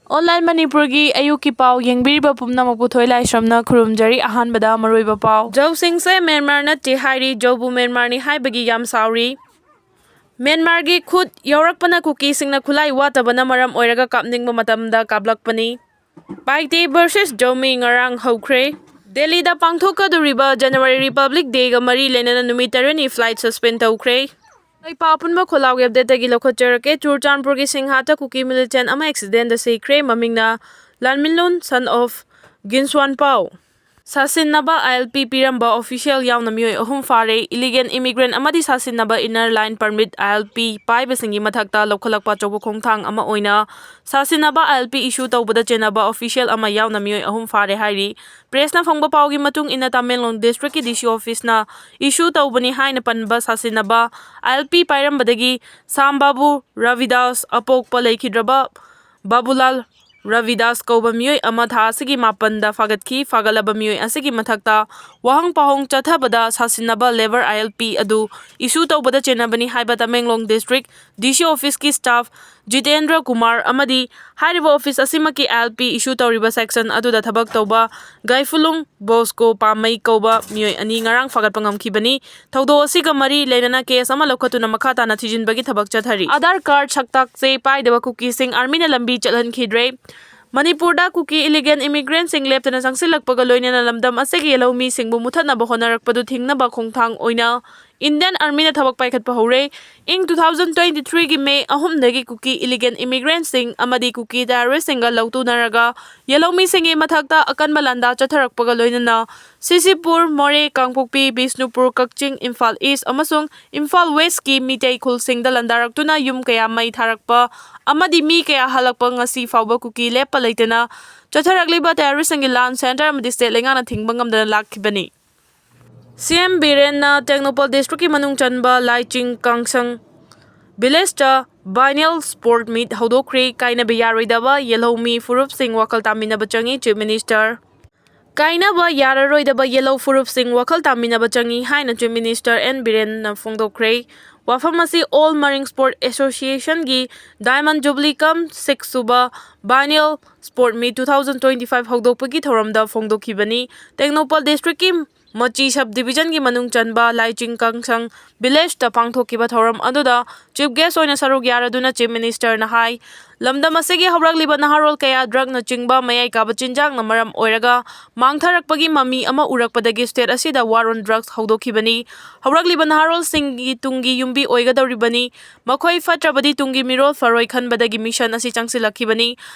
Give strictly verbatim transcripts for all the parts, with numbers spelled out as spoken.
Online ꯃꯅꯤꯄꯨꯔꯒꯤ ꯑꯌꯨꯛꯀꯤ ꯄꯥꯎ ꯌꯦꯡꯕꯤꯔꯤꯕ ꯄꯨꯝꯅꯃꯛꯄꯨ ꯊꯣꯏ ꯂꯥꯏꯁ꯭ꯔꯝꯅ ꯈꯨꯔꯨꯝꯖꯔꯤ꯫ ꯑꯍꯥꯟꯕꯗ ꯃꯔꯨꯑꯣꯏꯕ ꯄꯥꯎ꯫ ꯖꯧꯁꯤꯡꯁꯦ ꯃ꯭ꯌꯥꯟꯃꯥꯔ ꯅꯠꯇꯦ ꯍꯥꯏꯔꯤ, ꯖꯧꯕꯨ ꯃ꯭ꯌꯥꯟꯃꯥꯔꯅꯤ ꯍꯥꯏꯕꯒꯤ ꯌꯥꯝ ꯁꯥꯎꯔꯤ꯫ ꯃ꯭ꯌꯥꯟꯃꯥꯔꯒꯤ ꯈꯨꯠ ꯌꯧꯔꯛꯄꯅ ꯀꯨꯀꯤꯁꯤꯡꯅ ꯈꯨꯠꯂꯥꯏ ꯋꯥꯠꯇꯕꯅ ꯃꯔꯝ ꯑꯣꯏꯔꯒ ꯀꯥꯞꯅꯤꯡꯕ ꯃꯇꯝꯗ ꯀꯥꯞꯂꯛꯄꯅꯤ꯫ ꯄꯥꯏꯇꯦ versus ꯖꯧꯃꯤ ꯉꯔꯥꯡ ꯍꯧꯈ꯭ꯔꯦ꯫ ꯗꯦꯜꯂꯤꯗ ꯄꯥꯡꯊꯣꯛꯀꯗꯧꯔꯤꯕ January Republic Day ꯒ ꯃꯔꯤ ꯂꯩꯅꯅ ꯅꯨꯃꯤꯠ ꯇꯔꯦꯠꯅꯤ flight suspend ꯇꯧꯈ꯭ꯔꯦ꯫ ꯂꯩꯄꯥꯛ ꯑꯄꯨꯟꯕ ꯈꯣꯜꯂꯥꯎꯒꯤ update ꯇꯒꯤ ꯂꯧꯈꯠꯆꯔꯛꯀꯦ꯫ ꯆꯨꯔꯆꯥꯟꯄꯨꯔꯒꯤ ꯁꯤꯡꯍꯥꯠꯇ ꯀꯨꯀꯤ militant ꯑꯃ accident ꯇ ꯁꯤꯈ꯭ꯔꯦ꯫ ꯃꯃꯤꯡꯅ ꯂꯥꯟꯃꯤꯟꯂꯨꯟ, son of ꯒꯤꯟꯁ꯭ꯋꯥꯟ ꯄꯥꯎ꯫ ꯁꯥꯁꯤꯟꯅꯕ I L P ꯄꯤꯔꯝꯕ official ꯌꯥꯎꯅ ꯃꯤꯑꯣꯏ ꯑꯍꯨꯝ ꯐꯥꯔꯦ꯫ Illegal immigrant ꯑꯃꯗꯤ ꯁꯥꯁꯤꯟꯅꯕ inner line permit I L P ꯄꯥꯏꯕꯁꯤꯡꯒꯤ ꯃꯊꯛꯇ ꯂꯧꯈꯠꯂꯛꯄ ꯑꯆꯧꯕ ꯈꯣꯡꯊꯥꯡ ꯑꯃ ꯑꯣꯏꯅ ꯁꯥꯁꯤꯟꯅꯕ I L P issue ꯇꯧꯕꯗ ꯆꯦꯟꯅꯕ official ꯑꯃ ꯌꯥꯎꯅ ꯃꯤꯑꯣꯏ ꯑꯍꯨꯝ ꯐꯥꯔꯦ ꯍꯥꯏꯔꯤ꯫ Press ꯅ ꯐꯪꯕ ꯄꯥꯎꯒꯤ ꯃꯇꯨꯡ ꯏꯟꯅ, ꯇꯃꯦꯡꯂꯣꯡ district ꯀꯤ D C office ꯅ issue ꯇꯧꯕꯅꯤ ꯍꯥꯏꯅ ꯄꯟꯕ ꯁꯥꯁꯤꯟꯅꯕ I L P ꯄꯥꯏꯔꯝꯕꯗꯒꯤ ꯁꯥꯝ ꯕꯥꯕꯨ ꯔꯥꯕꯤꯗꯥꯁ, ꯑꯄꯣꯛꯄ ꯂꯩꯈꯤꯗ꯭ꯔꯕ ꯕꯥꯕꯨꯂꯥꯜ ꯔꯥꯕꯤꯗꯥꯁ ꯀꯧꯕ ꯃꯤꯑꯣꯏ ꯑꯃ ꯊꯥ ꯑꯁꯤꯒꯤ ꯃꯥꯄꯟꯗ ꯐꯥꯒꯠꯈꯤ꯫ ꯐꯥꯒꯠꯂꯕ ꯃꯤꯑꯣꯏ ꯑꯁꯤꯒꯤ ꯃꯊꯛꯇ ꯋꯥꯍꯪ ꯄꯥꯎꯍꯪ ꯆꯠꯊꯕꯗ ꯁꯥꯁꯤꯟꯅꯕ labour I L P ꯑꯗꯨ issue ꯇꯧꯕꯗ ꯆꯦꯟꯅꯕꯅꯤ ꯍꯥꯏꯕ Tamenglong district D C office ꯀꯤ staff ꯖꯤꯇꯦꯟꯗ꯭ꯔ ꯀꯨꯃꯥꯔ ꯑꯃꯗꯤ ꯍꯥꯏꯔꯤꯕ office ꯑꯁꯤꯃꯛꯀꯤ I L P issue ꯇꯧꯔꯤꯕ section ꯑꯗꯨꯗ ꯊꯕꯛ ꯇꯧꯕ ꯒꯥꯏꯐꯨꯂꯨꯡ ꯕꯣꯁꯀꯣ ꯄꯥꯝꯃꯩ ꯀꯧꯕ ꯃꯤꯑꯣꯏ ꯑꯅꯤ ꯉꯔꯥꯡ ꯐꯥꯒꯠꯄ ꯉꯝꯈꯤꯕꯅꯤ꯫ ꯊꯧꯗꯣꯛ ꯑꯁꯤꯒ ꯃꯔꯤ ꯂꯩꯅꯅ case ꯑꯃ ꯂꯧꯈꯠꯇꯨꯅ ꯃꯈꯥ ꯇꯥꯅ ꯊꯤꯖꯤꯟꯕꯒꯤ ꯊꯕꯛ ꯆꯠꯊꯔꯤ꯫ Aadhaar card ꯁꯛꯇꯥꯛ ꯆꯦ ꯄꯥꯏꯗꯕ ꯀꯨꯀꯤꯁꯤꯡ army ꯅ ꯂꯝꯕꯤ ꯆꯠꯍꯟꯈꯤꯗ꯭ꯔꯦ꯫ ꯃꯅꯤꯄꯨꯔꯗ ꯀꯨꯀꯤ illegal immigrant ꯁꯤꯡ ꯂꯦꯞꯇꯅ ꯆꯪꯁꯤꯜꯂꯛꯄꯒ ꯂꯣꯏꯅꯅ ꯂꯝꯗꯝ ꯑꯁꯤꯒꯤ ꯌꯦꯜꯍꯧꯃꯤꯁꯤꯡꯕꯨ ꯃꯨꯊꯠꯅꯕ ꯍꯣꯠꯅꯔꯛꯄꯗꯨ ꯊꯤꯡꯅꯕ ꯈꯣꯡꯊꯥꯡ ꯑꯣꯏꯅ Indian Army ꯅ ꯊꯕꯛ ꯄꯥꯏꯈꯠꯄ ꯍꯧꯔꯦ꯫ ꯏꯪ two thousand twenty three ꯒꯤ May ꯑꯍꯨꯝꯗꯒꯤ ꯀꯨꯀꯤ illegal immigrant ꯁꯤꯡ ꯑꯃꯗꯤ ꯀꯨꯀꯤ terrorist ꯁꯤꯡꯒ ꯂꯧꯇꯨꯅꯔꯒ ꯌꯦꯜꯍꯧꯃꯤꯁꯤꯡꯒꯤ ꯃꯊꯛꯇ ꯑꯀꯟꯕ ꯂꯥꯟꯗꯥ ꯆꯠꯊꯔꯛꯄꯒ ꯂꯣꯏꯅꯅ ꯁꯤꯁꯤꯄꯨꯔ, ꯃꯣꯔꯦ, ꯀꯥꯡꯄꯣꯛꯄꯤ, ꯕꯤꯁꯅꯨꯄꯨꯔ, ꯀꯛꯆꯤꯡ, ꯏꯝꯐꯥꯜ East ꯑꯃꯁꯨꯡ ꯏꯝꯐꯥꯜ West ꯀꯤ ꯃꯤꯇꯩ ꯈꯨꯜꯁꯤꯡꯗ ꯂꯥꯟꯗꯥꯔꯛꯇꯨꯅ ꯌꯨꯝ ꯀꯌꯥ ꯃꯩ ꯊꯥꯔꯛꯄ ꯑꯃꯗꯤ ꯃꯤ ꯀꯌꯥ ꯍꯜꯂꯛꯄ ꯉꯁꯤ ꯐꯥꯎꯕ ꯀꯨꯀꯤ ꯂꯦꯞꯄ ꯂꯩꯇꯅ ꯆꯠꯊꯔꯛꯂꯤꯕ terrorist ꯁꯤꯡꯒꯤ ꯂꯥꯟ centre ꯑꯃꯗꯤ state ꯂꯩꯉꯥꯛꯅ ꯊꯤꯡꯕ ꯉꯝꯗꯅ ꯂꯥꯛꯈꯤꯕꯅꯤ꯫ C M ꯕꯤꯔꯦꯟꯅ ꯇꯦꯡꯅꯧꯄꯜ district ꯀꯤ ꯃꯅꯨꯡ ꯆꯟꯕ ꯂꯥꯏꯆꯤꯡ ꯀꯥꯡꯁꯪ village ꯇ biennial sport meet ꯍꯧꯗꯣꯛꯈ꯭ꯔꯦ꯫ ꯀꯥꯏꯅꯕ ꯌꯥꯔꯣꯏꯗꯕ ꯌꯦꯜꯍꯧꯃꯤ ꯐꯨꯔꯨꯞꯁꯤꯡ ꯋꯥꯈꯜ ꯇꯥꯃꯤꯟꯅꯕ ꯆꯪꯏ, Chief Minister꯫ ꯀꯥꯏꯅꯕ ꯌꯥꯔꯔꯣꯏꯗꯕ ꯌꯦꯜꯍꯧ ꯐꯨꯔꯨꯞꯁꯤꯡ ꯋꯥꯈꯜ ꯇꯥꯃꯤꯟꯅꯕ ꯆꯪꯏ ꯍꯥꯏꯅ Chief Minister N ꯕꯤꯔꯦꯟꯅ ꯐꯣꯡꯗꯣꯛꯈ꯭ꯔꯦ꯫ ꯋꯥꯐꯝ ꯑꯁꯤ All Marine Sport Association ꯒꯤ Diamond Jubilee cum ꯁꯤꯛꯁ ꯁꯨꯕ Biennial Sport Meet two thousand twenty five ꯍꯧꯗꯣꯛꯄꯒꯤ ꯊꯧꯔꯝꯗ ꯐꯣꯡꯗꯣꯛꯈꯤꯕꯅꯤ꯫ ꯇꯦꯡꯅꯧꯄꯜ district ꯀꯤ ꯃꯆꯤ sub division ꯒꯤ ꯃꯅꯨꯡ ꯆꯟꯕ ꯂꯥꯏꯆꯤꯡ ꯀꯥꯡꯁꯪ village ꯇ ꯄꯥꯡꯊꯣꯛꯈꯤꯕ ꯊꯧꯔꯝ ꯑꯗꯨꯗ chief guest ꯑꯣꯏꯅ ꯁꯔꯨꯛ ꯌꯥꯔꯗꯨꯅ Chief Minister ꯅ ꯍꯥꯏ, ꯂꯝꯗꯝ ꯑꯁꯤꯒꯤ ꯍꯧꯔꯛꯂꯤꯕ ꯅꯍꯥꯔꯣꯜ ꯀꯌꯥ drug ꯅꯆꯤꯡꯕ ꯃꯌꯥꯏ ꯀꯥꯕ ꯆꯤꯟꯖꯥꯛꯅ ꯃꯔꯝ ꯑꯣꯏꯔꯒ ꯃꯥꯡꯊꯔꯛꯄꯒꯤ ꯃꯃꯤ ꯑꯃ ꯎꯔꯛꯄꯗꯒꯤ state ꯑꯁꯤꯗ war on drugs ꯍꯧꯗꯣꯛꯈꯤꯕꯅꯤ꯫ ꯍꯧꯔꯛꯂꯤꯕ ꯅꯍꯥꯔꯣꯜꯁꯤꯡꯒꯤ ꯇꯨꯡꯒꯤ ꯌꯨꯝꯕꯤ ꯑꯣꯏꯒꯗꯧꯔꯤꯕꯅꯤ꯫ ꯃꯈꯣꯏ ꯐꯠꯇ꯭ꯔꯕꯗꯤ ꯇꯨꯡꯒꯤ ꯃꯤꯔꯣꯜ ꯐꯔꯣꯏ ꯈꯟꯕꯗꯒꯤ mission ꯑꯁꯤ ꯆꯪꯁꯤꯜꯂꯛꯈꯤꯕꯅꯤ꯫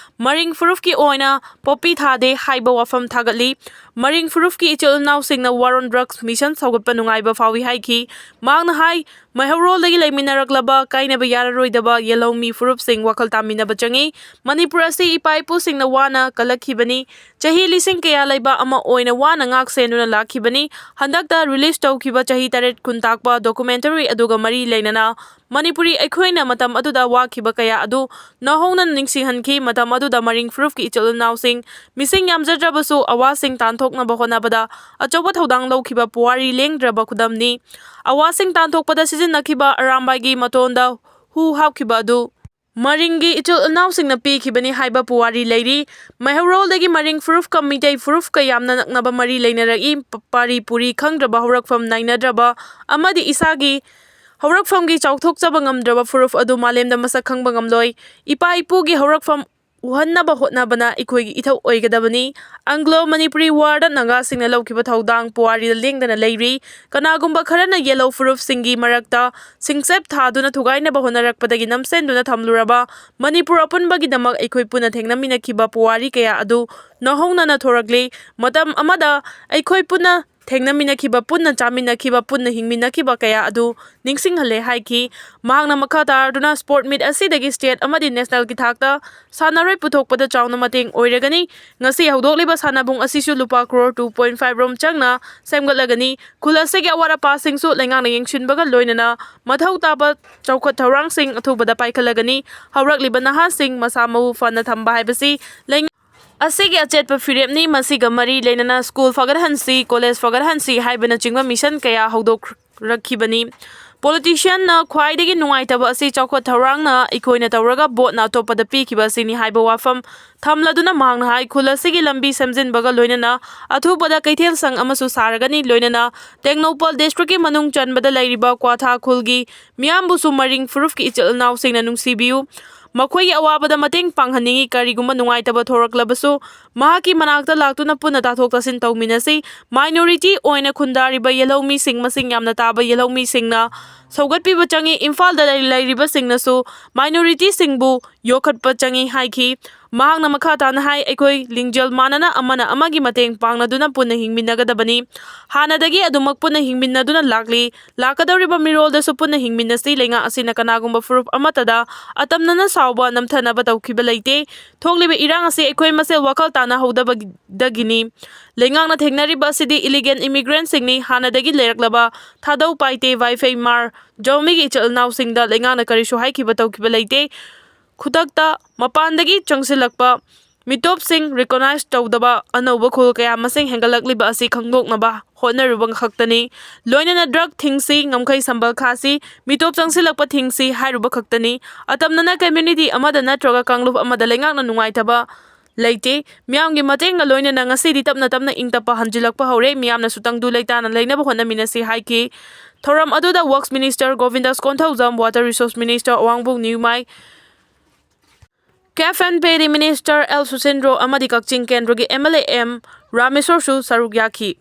ꯃꯔꯤꯡ ꯐꯨꯔꯨꯞꯀꯤ ꯑꯣꯏꯅ poppy ꯊꯥꯗꯦ ꯍꯥꯏꯕ ꯋꯥꯐꯝ ꯊꯥꯒꯠꯂꯤ꯫ ꯃꯔꯤꯡ ꯐꯨꯔꯨꯞꯀꯤ ꯏꯆꯤꯜ ꯏꯅꯥꯎꯁꯤꯡꯅ war on drugs mission ꯁꯧꯒꯠꯄ ꯅꯨꯡꯉꯥꯏꯕ ꯐꯥꯎꯏ ꯍꯥꯏꯈꯤ꯫ ꯃꯍꯥꯛꯅ ꯍꯥꯏ, ꯃꯩꯍꯧꯔꯣꯜꯗꯒꯤ ꯂꯩꯃꯤꯟꯅꯔꯛꯂꯕ ꯀꯥꯏꯅꯕ ꯌꯥꯔꯔꯣꯏꯗꯕ ꯌꯦꯜꯍꯧꯃꯤ ꯐꯨꯔꯨꯞꯁꯤꯡ ꯋꯥꯈꯜ ꯇꯥꯃꯤꯟꯅꯕ ꯆꯪꯏ꯫ ꯃꯅꯤꯄꯨꯔ ꯑꯁꯤ ꯏꯄꯥ ꯏꯄꯨꯁꯤꯡꯅ ꯋꯥꯅ ꯀꯜꯂꯛꯈꯤꯕꯅꯤ꯫ ꯆꯍꯤ ꯂꯤꯁꯤꯡ ꯀꯌꯥ ꯂꯩꯕ ꯑꯃ ꯑꯣꯏꯅ ꯋꯥꯅ ꯉꯥꯛ ꯁꯦꯟꯗꯨꯅ ꯂꯥꯛꯈꯤꯕꯅꯤ꯫ ꯍꯟꯗꯛꯇ release ꯇꯧꯈꯤꯕ ꯆꯍꯤ ꯇꯔꯦꯠ ꯀꯨꯟ ꯇꯥꯛꯄ documentary ꯑꯗꯨꯒ ꯃꯔꯤ ꯂꯩꯅꯅ ꯃꯅꯤꯄꯨꯔꯤ ꯑꯩꯈꯣꯏꯅ ꯃꯇꯝ ꯑꯗꯨꯗ ꯋꯥꯈꯤꯕ ꯀꯌꯥ ꯑꯗꯨ ꯅꯧꯍꯧꯅꯅ ꯅꯤꯡꯁꯤꯡꯍꯟꯈꯤ꯫ ꯃꯇꯝ ꯑꯗꯨꯗ ꯃꯔꯤꯡ ꯐꯨꯔꯨꯞꯀꯤ ꯏꯆꯤꯜ ꯏꯅꯥꯎꯁꯤꯡ ꯃꯤꯁꯤꯡ ꯌꯥꯝꯖꯗ꯭ꯔꯕꯁꯨ ꯑꯋꯥꯁꯤꯡ ꯇꯥꯟꯊꯣꯛꯅꯕ ꯍꯣꯠꯅꯕꯗ ꯑꯆꯧꯕ ꯊꯧꯗꯥꯡ ꯂꯧꯈꯤꯕ ꯄꯨꯋꯥꯔꯤ ꯂꯦꯡꯗ꯭ꯔꯕ ꯈꯨꯗꯝꯅꯤ꯫ ꯑꯋꯥꯁꯤꯡ ꯇꯥꯟꯊꯣꯛꯄꯗ ꯁꯤꯖꯤꯟꯅꯈꯤꯕ ꯑꯔꯥꯝꯕꯥꯏꯒꯤ ꯃꯇꯣꯟꯗ ꯍꯨ ꯍꯥꯞꯈꯤꯕ ꯑꯗꯨ ꯃꯔꯤꯡꯒꯤ ꯏꯆꯤꯜ ꯏꯅꯥꯎꯁꯤꯡꯅ ꯄꯤꯈꯤꯕꯅꯤ ꯍꯥꯏꯕ ꯄꯨꯋꯥꯔꯤ ꯂꯩꯔꯤ꯫ ꯃꯩꯍꯧꯔꯣꯜꯗꯒꯤ ꯃꯔꯤꯡ ꯐꯨꯔꯨꯞꯀ ꯃꯤꯇꯩ ꯐꯨꯔꯨꯞꯀ ꯌꯥꯝꯅ ꯅꯛꯅꯕ ꯃꯔꯤ ꯂꯩꯅꯔꯛꯏ꯫ ꯄ-, ꯄꯥꯔꯤ ꯄꯨꯔꯤ ꯈꯪꯗ꯭ꯔꯕ, ꯍꯧꯔꯛꯐꯝ ꯅꯥꯏꯅꯗ꯭ꯔꯕ ꯑꯃꯗꯤ ꯏꯁꯥꯒꯤ ꯍꯧꯔꯛꯐꯝꯒꯤ ꯆꯥꯎꯊꯣꯛꯆꯕ ꯉꯝꯗ꯭ꯔꯕ ꯐꯨꯔꯨꯞ ꯑꯗꯨ ꯃꯥꯂꯦꯝꯗ ꯃꯁꯛ ꯈꯪꯕ ꯉꯝꯂꯣꯏ꯫ ꯏꯄꯥ ꯏꯄꯨꯒꯤ ꯍꯧꯔꯛꯐꯝ ꯎꯍꯟꯅꯕ ꯍꯣꯠꯅꯕꯅ ꯑꯩꯈꯣꯏꯒꯤ ꯏꯊꯧ ꯑꯣꯏꯒꯗꯕꯅꯤ꯫ Anglo Manipuri War ꯗ ꯅꯥꯒꯥꯁꯤꯡꯅ ꯂꯧꯈꯤꯕ ꯊꯧꯗꯥꯡ ꯄꯨꯋꯥꯔꯤꯗ ꯂꯦꯡꯗꯅ ꯂꯩꯔꯤ꯫ ꯀꯅꯥꯒꯨꯝꯕ ꯈꯔꯅ ꯌꯦꯜꯍꯧ ꯐꯨꯔꯨꯞꯁꯤꯡꯒꯤ ꯃꯔꯛꯇ ꯁꯤꯡꯆꯞ ꯊꯥꯗꯨꯅ ꯊꯨꯒꯥꯏꯅꯕ ꯍꯣꯠꯅꯔꯛꯄꯗꯒꯤ ꯅꯝꯁꯤꯟꯗꯨꯅ ꯊꯝꯂꯨꯔꯕ ꯃꯅꯤꯄꯨꯔ ꯑꯄꯨꯟꯕꯒꯤꯗꯃꯛ ꯑꯩꯈꯣꯏ ꯄꯨꯟꯅ ꯊꯦꯡꯅꯃꯤꯟꯅꯈꯤꯕ ꯄꯨꯋꯥꯔꯤ ꯀꯌꯥ ꯑꯗꯨ ꯅꯧꯍꯧꯅꯅ ꯊꯣꯔꯛꯂꯤ꯫ ꯃꯇꯝ ꯑꯃꯗ ꯑꯩꯈꯣꯏ ꯄꯨꯟꯅ ꯊꯦꯡꯅꯃꯤꯟꯅꯈꯤꯕ, ꯄꯨꯟꯅ ꯆꯥꯃꯤꯟꯅꯈꯤꯕ, ꯄꯨꯟꯅ ꯍꯤꯡꯃꯤꯟꯅꯈꯤꯕ ꯀꯌꯥ ꯑꯗꯨ ꯅꯤꯡꯁꯤꯡꯍꯜꯂꯦ ꯍꯥꯏꯈꯤ꯫ ꯃꯍꯥꯛꯅ ꯃꯈꯥ ꯇꯥꯔꯗꯨꯅ sport meet ꯑꯁꯤꯗꯒꯤ state ꯑꯃꯗꯤ national ꯒꯤ ꯊꯥꯛꯇ ꯁꯥꯟꯅꯔꯣꯏ ꯄꯨꯊꯣꯛꯄꯗ ꯆꯥꯎꯅ ꯃꯇꯦꯡ ꯑꯣꯏꯔꯒꯅꯤ꯫ ꯉꯁꯤ ꯍꯧꯗꯣꯛꯂꯤꯕ ꯁꯥꯟꯅꯄꯨꯡ ꯑꯁꯤꯁꯨ ꯂꯨꯄꯥ ꯀ꯭ꯔꯣꯔ two point five ꯔꯣꯝ ꯆꯪꯅ ꯁꯦꯝꯒꯠꯂꯒꯅꯤ꯫ ꯈꯨꯜ ꯑꯁꯤꯒꯤ ꯑꯋꯥꯠ ꯑꯄꯥꯁꯤꯡꯁꯨ ꯂꯩꯉꯥꯛꯅ ꯌꯦꯡꯁꯤꯟꯕꯒ ꯂꯣꯏꯅꯅ ꯃꯊꯧ ꯇꯥꯕ ꯆꯥꯎꯈꯠ ꯊꯧꯔꯥꯡꯁꯤꯡ ꯑꯊꯨꯕꯗ ꯄꯥꯏꯈꯠꯂꯒꯅꯤ꯫ ꯍꯧꯔꯛꯂꯤꯕ ꯅꯍꯥꯁꯤꯡ ꯃꯁꯥ ꯃꯎ ꯐꯅ ꯊꯝꯕ ꯍꯥꯏꯕꯁꯤ ꯂꯩꯉꯥꯛ ꯑꯁꯤꯒꯤ ꯑꯆꯦꯠꯄ ꯐꯤꯔꯦꯞꯅꯤ꯫ ꯃꯁꯤꯒ ꯃꯔꯤ ꯂꯩꯅꯅ school ꯐꯒꯠꯍꯟꯁꯤ, college ꯐꯒꯠꯍꯟꯁꯤ ꯍꯥꯏꯕꯅꯆꯤꯡꯕ mission ꯀꯌꯥ ꯍꯧꯗꯣꯛꯔꯛꯈꯤꯕꯅꯤ꯫ ꯄꯣꯂꯤꯇꯤꯁꯤꯌꯥꯟꯅ ꯈ꯭ꯋꯥꯏꯗꯒꯤ ꯅꯨꯡꯉꯥꯏꯇꯕ ꯑꯁꯤ ꯆꯥꯎꯈꯠ ꯊꯧꯔꯥꯡꯅ ꯑꯩꯈꯣꯏꯅ ꯇꯧꯔꯒ ꯚꯣꯠꯅ ꯑꯇꯣꯞꯄꯗ ꯄꯤꯈꯤꯕ ꯑꯁꯤꯅꯤ ꯍꯥꯏꯕ ꯋꯥꯐꯝ ꯊꯝꯂꯗꯨꯅ ꯃꯍꯥꯛꯅ ꯍꯥꯏ, ꯈꯨꯜ ꯑꯁꯤꯒꯤ ꯂꯝꯕꯤ ꯁꯦꯝꯖꯤꯟꯕꯒ ꯂꯣꯏꯅꯅ ꯑꯊꯨꯕꯗ ꯀꯩꯊꯦꯜ ꯁꯪ ꯑꯃꯁꯨ ꯁꯥꯔꯒꯅꯤ, ꯂꯣꯏꯅꯅ ꯇꯦꯡꯅꯧꯄꯜ ꯗꯤꯁꯇ꯭ꯔꯤꯛꯀꯤ ꯃꯅꯨꯡ ꯆꯟꯕꯗ ꯂꯩꯔꯤꯕ ꯀ꯭ꯋꯥꯊꯥ ꯈꯨꯜꯒꯤ ꯃꯤꯌꯥꯝꯕꯨꯁꯨ ꯃꯔꯤꯡ ꯐꯨꯔꯨꯞꯀꯤ ꯏꯆꯤꯜ ꯏꯅꯥꯎꯁꯤꯡꯅ ꯅꯨꯡꯁꯤꯕꯤꯌꯨ, ꯃꯈꯣꯏꯒꯤ ꯑꯋꯥꯕꯗ ꯃꯇꯦꯡ ꯄꯥꯡꯍꯟꯅꯤꯡꯏ꯫ ꯀꯔꯤꯒꯨꯝꯕ ꯅꯨꯡꯉꯥꯏꯇꯕ ꯊꯣꯔꯛꯂꯕꯁꯨ ꯃꯍꯥꯛꯀꯤ ꯃꯅꯥꯛꯇ ꯂꯥꯛꯇꯨꯅ ꯄꯨꯟꯅ ꯇꯥꯊꯣꯛ ꯇꯥꯁꯤꯟ ꯇꯧꯃꯤꯟꯅꯁꯤ꯫ ꯃꯥꯏꯅꯣꯔꯤꯇꯤ ꯑꯣꯏꯅ ꯈꯨꯟꯗꯥꯔꯤꯕ ꯌꯦꯜꯍꯧꯃꯤꯁꯤꯡ, ꯃꯁꯤꯡ ꯌꯥꯝꯅ ꯇꯥꯕ ꯌꯦꯜꯍꯧꯃꯤꯁꯤꯡꯅ ꯁꯧꯒꯠꯄꯤꯕ ꯆꯪꯏ꯫ ꯏꯝꯐꯥꯜꯗ ꯂꯩ-, ꯂꯩꯔꯤꯕꯁꯤꯡꯅꯁꯨ ꯃꯥꯏꯅꯣꯔꯤꯇꯤꯁꯤꯡꯕꯨ ꯌꯣꯛꯈꯠꯄ ꯆꯪꯏ ꯍꯥꯏꯈꯤ꯫ ꯃꯍꯥꯛꯅ ꯃꯈꯥ ꯇꯥꯅ ꯍꯥꯏ, ꯑꯩꯈꯣꯏ ꯂꯤꯡꯖꯦꯜ ꯃꯥꯟꯅꯅ ꯑꯃꯅ ꯑꯃꯒꯤ ꯃꯇꯦꯡ ꯄꯥꯡꯅꯗꯨꯅ ꯄꯨꯟꯅ ꯍꯤꯡꯃꯤꯟꯅꯒꯗꯕꯅꯤ꯫ ꯍꯥꯟꯅꯗꯒꯤ ꯑꯗꯨꯃꯛ ꯄꯨꯟꯅ ꯍꯤꯡꯃꯤꯟꯅꯗꯨꯅ ꯂꯥꯛꯂꯤ꯫ ꯂꯥꯛꯀꯗꯧꯔꯤꯕ ꯃꯤꯔꯣꯜꯗꯁꯨ ꯄꯨꯟꯅ ꯍꯤꯡꯃꯤꯟꯅꯁꯤ꯫ ꯂꯩꯉꯥꯛ ꯑꯁꯤꯅ ꯀꯅꯥꯒꯨꯝꯕ ꯐꯨꯔꯨꯞ ꯑꯃꯠꯇꯗ ꯑꯇꯝꯅꯅ ꯁꯥꯎꯕ ꯅꯝꯊꯅꯕ ꯇꯧꯈꯤꯕ ꯂꯩꯇꯦ꯫ ꯊꯣꯛꯂꯤꯕ ꯏꯔꯥꯡ ꯑꯁꯤ ꯑꯩꯈꯣꯏ ꯃꯁꯦꯜ ꯋꯥꯈꯜ ꯇꯥꯅ ꯍꯧꯗꯕꯗꯒꯤꯅꯤ꯫ ꯂꯩꯉꯥꯛꯅ ꯊꯦꯡꯅꯔꯤꯕ ꯑꯁꯤꯗꯤ ꯏꯂꯤꯒꯦꯜ ꯏꯃꯤꯒ꯭ꯔꯦꯟꯁꯤꯡꯅꯤ꯫ ꯍꯥꯟꯅꯗꯒꯤ ꯂꯩꯔꯛꯂꯕ ꯊꯥꯗꯧ ꯄꯥꯏꯇꯦ ꯋꯥꯏꯐꯩ ꯃꯥꯔ ꯖꯧꯃꯤꯒꯤ ꯏꯆꯤꯜ ꯏꯅꯥꯎꯁꯤꯡꯗ ꯂꯩꯉꯥꯛꯅ ꯀꯔꯤꯁꯨ ꯍꯥꯏꯈꯤꯕ ꯇꯧꯈꯤꯕ ꯂꯩꯇꯦ꯫ ꯈꯨꯗꯛꯇ ꯃꯄꯥꯟꯗꯒꯤ ꯆꯪꯁꯤꯜꯂꯛꯄ ꯃꯤꯇꯣꯞꯁꯤꯡ ꯔꯤꯀꯣꯅꯥꯏꯖ ꯇꯧꯗꯕ ꯑꯅꯧꯕ ꯈꯨꯜ ꯀꯌꯥ ꯃꯁꯤꯡ ꯍꯦꯟꯒꯠꯂꯛꯂꯤꯕ ꯑꯁꯤ ꯈꯪꯗꯣꯛꯅꯕ ꯍꯣꯠꯅꯔꯨꯕ ꯈꯛꯇꯅꯤ꯫ ꯂꯣꯏꯅꯅ ꯗ꯭ꯔꯒ ꯊꯤꯡꯁꯤ, ꯉꯝꯈꯩ ꯁꯝꯕꯜ ꯈꯥꯁꯤ, ꯃꯤꯇꯣꯞ ꯆꯪꯁꯤꯜꯂꯛꯄ ꯊꯤꯡꯁꯤ ꯍꯥꯏꯔꯨꯕ ꯈꯛꯇꯅꯤ꯫ ꯑꯇꯝꯅꯅ ꯀꯝꯃ꯭ꯌꯨꯅꯤꯇꯤ ꯑꯃꯗ ꯅꯠꯇ꯭ꯔꯒ ꯀꯥꯡꯂꯨꯞ ꯑꯃꯗ ꯂꯩꯉꯥꯛꯅ ꯅꯨꯡꯉꯥꯏꯇꯕ ꯂꯩꯇꯦ꯫ ꯃꯤꯌꯥꯝꯒꯤ ꯃꯇꯦꯡꯒ ꯂꯣꯏꯅꯅ ꯉꯁꯤꯗꯤ ꯇꯞꯅ ꯇꯞꯅ ꯏꯪ ꯇꯞꯄ ꯍꯟꯖꯤꯜꯂꯛꯄ ꯍꯧꯔꯦ꯫ ꯃꯤꯌꯥꯝꯅꯁꯨ ꯇꯪꯗꯨ ꯂꯩꯇꯥꯅ ꯂꯩꯅꯕ ꯍꯣꯠꯅꯃꯤꯟꯅꯁꯤ ꯍꯥꯏꯈꯤ꯫ ꯊꯧꯔꯝ ꯑꯗꯨꯗ works minister Govindas Konthoujam, water resource minister ꯑꯋꯥꯡꯕꯣꯛ ꯅ꯭ꯌꯨꯃꯥꯏ, ꯀꯦꯐ ꯑꯦꯟ ꯄꯦꯔꯤ ꯃꯤꯅꯤꯁꯇꯔ ꯑꯦꯜ ꯁꯨꯁꯤꯟꯗ꯭ꯔꯣ ꯑꯃꯗꯤ ꯀꯛꯆꯤꯡ ꯀꯦꯟꯗ꯭ꯔꯒꯤ ꯑꯦꯝ ꯑꯦꯜ ꯑꯦ ꯑꯦꯝ ꯔꯥꯃꯦꯁꯣꯔꯁꯨ ꯁꯔꯨꯛ ꯌꯥꯈꯤ꯫